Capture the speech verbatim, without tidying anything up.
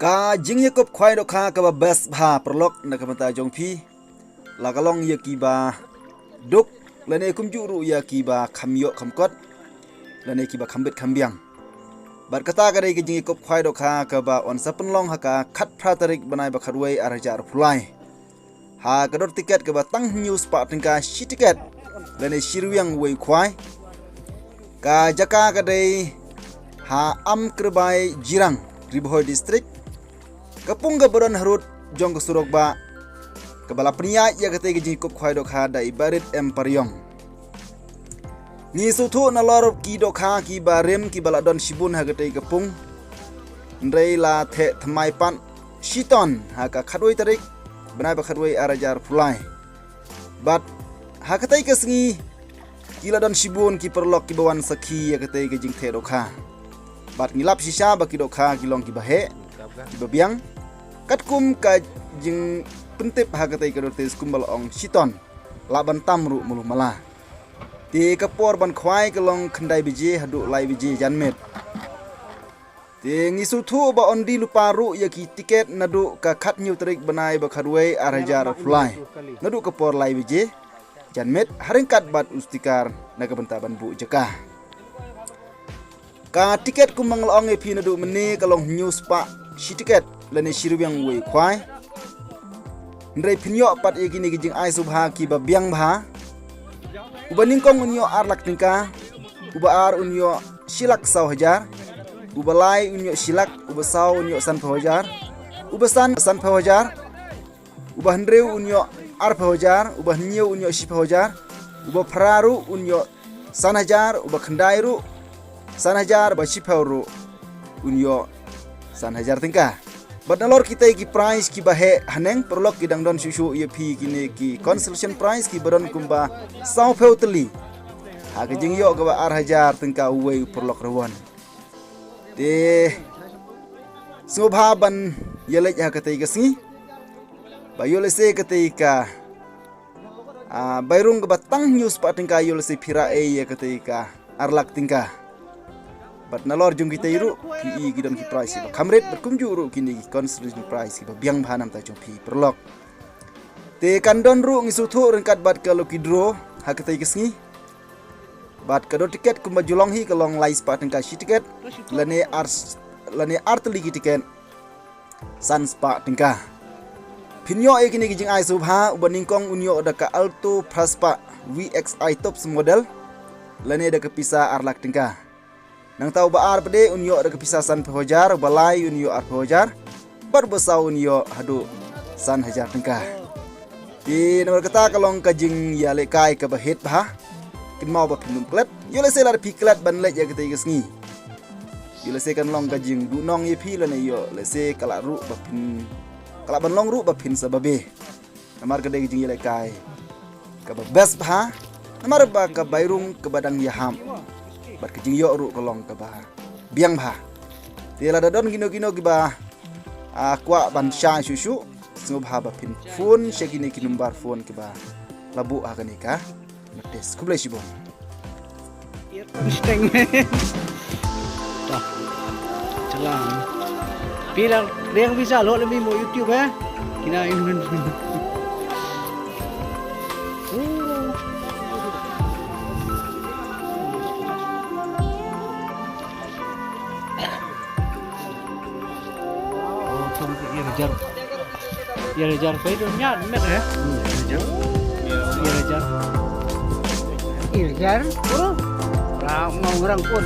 Ka jingïakup khwai dohkha kaba best bha paralok na ka bynta jong phi, la ka long ïa kiba duk, lane kumjuh ruh ïa kiba kham ïoh kham kot, lane kiba kham bit kham biang. Bad kata ka dei ka jingïakup khwai dohkha kaba yn sa pynlong ha ka khatphra tarik bnai ba khatwei ar hajar arphew lai. Ha ka dor tiket kaba tang hynñiew spah tyngka shi tiket, lane shi rwiang wei khwai. Ka jaka ka dei ha Amkyrbai Jirang, Ri Bhoi District. Ka pung kaba don harud jong ka surok bah, kaba la pynïaid ïa katei ka jingkup khwai dohkha da i Barit M Pariong. Ngi sngewthuh nalor ki dohkha kiba rim kiba la don shibun ha katei ka pung. Hynrei la theh thymmai pat shi ton ha ka khatwei tarik bnai ba khatwei ar hajar arphew lai. Bad ha katei ka sngi ki la don shibun ki paralok kiba wan sakhi ïa katei ka jingtheh dohkha. Bad ngi lap shisha ba ki dohkha ki long kiba heh, kiba biang. Katkum ka jingpyntip ha katei ka dor test kumba la ong shi ton, lah ban tam ruh malu mala. Te ka por ban khwai ka long khyndai baje haduh lai baje janmiet. Te ngi sngewthuh ba yn die lypa ruh ïa ki tiket naduh ka khathynñiew tarik bnai ba khatwei ar hajar arphew lai, naduh ka por lai baje janmiet, ha ryngkat bad u sticker na ka bynta ban buh jaka. Ka tiket kumba nga la ong ïa phi naduh mynne ka long hynñiew spah shi tiket, lane shi rwiang wei khwai. Hynrei phin ïoh pat ïa kine ki jingai sngewbha kiba biang bha. Uba nyngkong un ïoh ar lak tyngka, uba ar un ïoh shi lak saw hajar, uba lai un ïoh shi lak, uba saw un ïoh sanphew hajar, uba san sanphew hajar, uba hynriew un ïoh arphew hajar, uba hynñiew un ïoh shiphew hajar, uba phra ruh un ïoh san hajar, uba khyndai ruh san hajar, ba shiphew ruh un ïoh san hajar tyngka. Bad nalor kitei ki prize kiba heh haneng, paralok, ki dang don shuh shuh ïa phi kine ki consolation prize kiba don kumba sawphew tylli ha ka jingïoh kaba ar hajar tyngka uwei u paralok ruh wan. Te sngewbha ban ïaleit ha katei ka sngi. Ba ïoh lehse katei ka, ah, bairung kaba tang hynñiew spah tyngka ïoh lehse phi rah ei ïa katei ka ar lak tyngka. Bad nalor jong kitei ruh phi i ki don ki prize kiba kham rit, bad kumjuh ruh kine ki consolation prize kiba biang bha namar jong phi paralok. Te kan don ruh, ngi sngewthuh, ryngkat bad ka lucky draw ha katei ka sngi. Bad ka dor tiket kumba ju long hi ka long lai spah tyngka shi tiket, lane ar, lane ar tylli ki tiket san spah tyngka. Phin ïoh ïa kine ki jingai sngewbha, uba nyngkong un ïoh da ka Alto phra spah V X I top model, lane da ka pisa ar lak tyngka. Nangta uba ar pat de un ïoh da ka pisa sanphew hajar, uba lai un ïoh arphew hajar, bad uba saw un ïoh haduh san hajar tyngka. Te namar kata ka long ka jingïalehkai kaba hit bha. Kynmaw ba phin ym klet. Ïoh lehse lada phi klet ban leit ïa katei ka sngi, ïoh lehse kan long ka jingduhnong ïa phi, lane ïoh lehse ka lah ruh ba phin, ka lah ban long ruh ba phin sa babe. Namar ka dei ka jingïalehkai kaba best bha. Namar ba ka bairung kaba dang ïahap bad ka jingïoh ruh ka long kaba biang bha. Te lada don kino kino kiba, ah, kwah ban shai shuh shuh, sngewbha ba phin phone sha kine ki number phone kiba la buh ha kane ka notice. Khublei shibun. Mustang. Dah. Jalan. Pila yang bisa lo lebih mau YouTube, eh? Kina ini. Oh, tong ïa hajar. Ïa hajar pei don ñiad met, eh? Ïa hajar. Ïa hajar. Ura. Orang, orang pun.